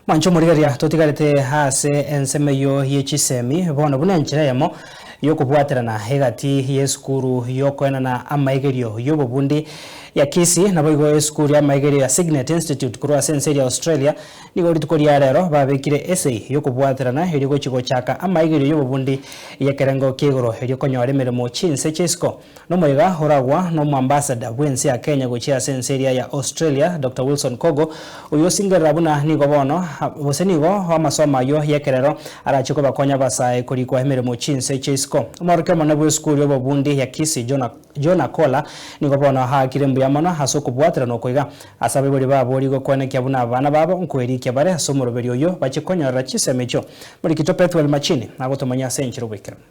Mwanche omorigereria totigarete ase ensemo eyio ye chisemi bono buna enchera eyemo y'okobwaterana egati y'esukuru y'okoenana amaigerio y'obobundi ya Kisii naboigo esukuru y'amaigerio ya Signet Institute korwa ase ense eria Australia nigo rituko ria rero babekire esei y'okobwaterana erio gochia gochaka amaigerio y'obobundi y'ekerengo kia igoro erio konyora emeremo chinse chiaisiko Nomoyega oragwa nomoambassador bw'ense ya Kenya gochia ase ense eria ya Australia, Doctor Wilson Kogo, oyio osingerera buna nigo bono gose nigo amasomo ayio y'ekerero arachie kobakonya abasae korikwa emeremo chinse chia isiko. Omworokia omonene bw'esukuru y'obobundi ya Kisii Jonah Jonah Kola nigo bono aakire mbuya mono ase okobwaterana oko iga ase abaibori babo rigokwenekia buna abana babo nkoerikia bare ase omoroberi oyio bachie konyorera chisemi echio. Morikito Pethuel Machini agotomanyia ase enchera oboikeranu.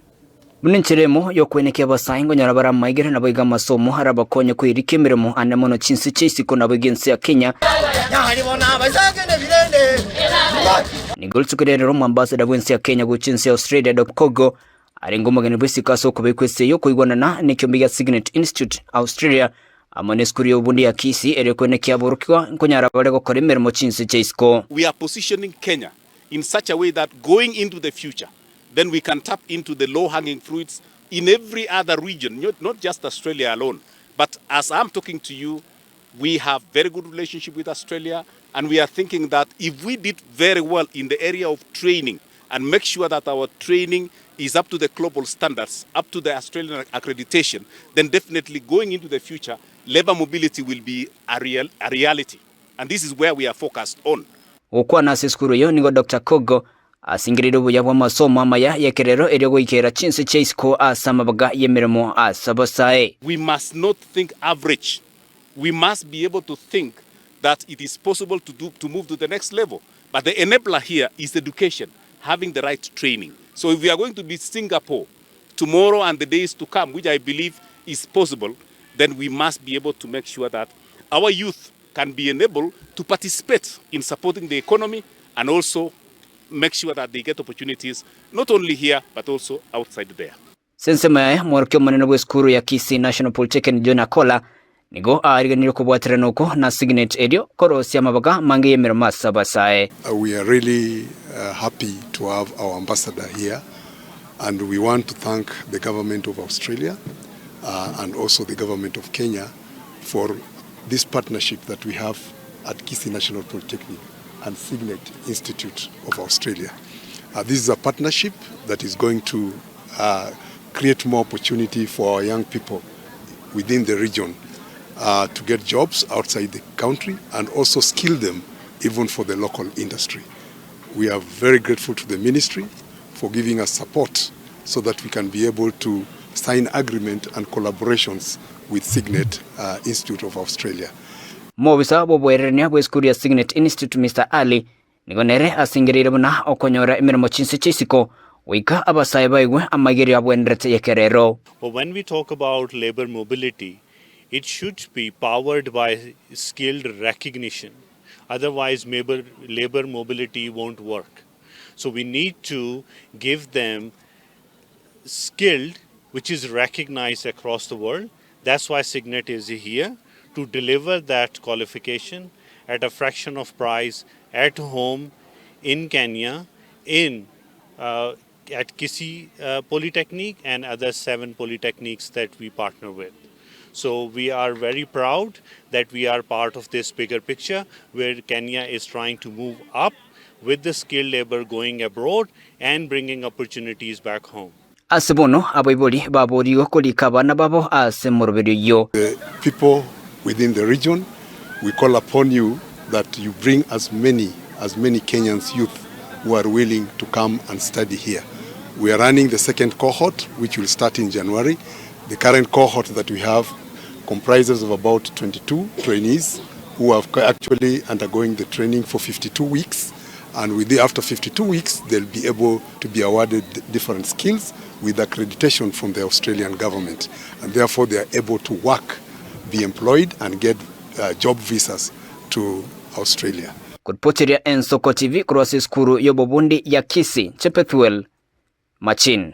Buna enchera emo y'okwenekia abasae nkonyora bare amaigere naboigo amasomo arabakonye koirikia emeremo ande mono chinse chia isiko naboigo ense ya Kenya. Nigo rituko riria rero omwambassador bw'ense ya Kenya gochia ense ya Australia Dr Kogo arenge omogeni bw'esiko ase okobekwa ase y'okoigwanana nekiombe gia Signet Institute Australia amo nesukuru y'obobundi ya Kisii ere kwenekia aborokigwa nkonyara bare gokora emeremo chinse chia isiko. We are positioning Kenya in such a way that going into the future then we can tap into the low hanging fruits in every other region, not, not just Australia alone. But as I'm talking to you, we have very good relationship with Australia and we are thinking that if we did very well in the area of training and make sure that our training is up to the global standards, up to the Australian accreditation, then definitely going into the future, labor mobility will be a, real, a reality. And this is where we are focused on. Gokwana ase esukuru eyio nigo Doctor Kogo Asingereire obuya bw'amasomo amaya y'ekerero erio goikera chinse chia isiko ase amabaga y'emeremo ase abasae. We must not think average, we must be able to think that it is possible to do to move to the next level but the enabler here is education, having the right training. So if we are going to be Singapore tomorrow and the days to come, which I believe is possible, then we must be able to make sure that our youth can be enabled to participate in supporting the economy and also make sure that they get opportunities not only here but also outside there. Ase ensemo yaye, omworokia omonene bw'esukuru ya Kisii National Polytechnic John Akola nigo aariganirie okobwaterana oko na Signet erio korosia amabaga amange y'emeremo ase abasae. We are really happy to have our ambassador here and we want to thank the government of Australia and also the government of Kenya for this partnership that we have at Kisii National Polytechnic and Signet Institute of Australia. Uh, this is a partnership that is going to uh, create more opportunity for our young people within the region uh, to get jobs outside the country and also skill them even for the local industry. We are very grateful to the ministry for giving us support so that we can be able to sign agreement and collaborations with Signet uh, Institute of Australia. Mobisa bw'oboererania bw'esukuru ya Signet Institute Mister Ali nigo nere asengereire buna okonyora emeremo chinse chia isiko goika abasae baigwe amaigerio abwenerete y'ekerero. But when we talk about labour mobility, it should be powered by skilled recognition. Otherwise, labour mobility won't work. So we need to give them skilled which is recognized across the world. That's why Signet is here to deliver that qualification at a fraction of price at home in Kenya, in uh, at Kisii uh, Polytechnic and other 7 polytechnics that we partner with. So we are very proud that we are part of this bigger picture where Kenya is trying to move up with the skilled labor going abroad and bringing opportunities back home. Ase bono abaibori baboorigwe korika abana babo ase omoroberio oyio. The people within the region, we call upon you that you bring as many as many Kenyans youth who are willing to come and study here. We are running the second cohort which will start in January. The current cohort that we have comprises of about 22 trainees who are actually undergoing the training for 52 weeks and with the, after 52 weeks they'll be able to be awarded different skills with accreditation from the Australian government and therefore they are able to work, be employed and get uh, job visas to Australia. Koripoteria Ensoko TV korwa ase esukuru y'obobundi ya Kisii, Chepethuel Machin.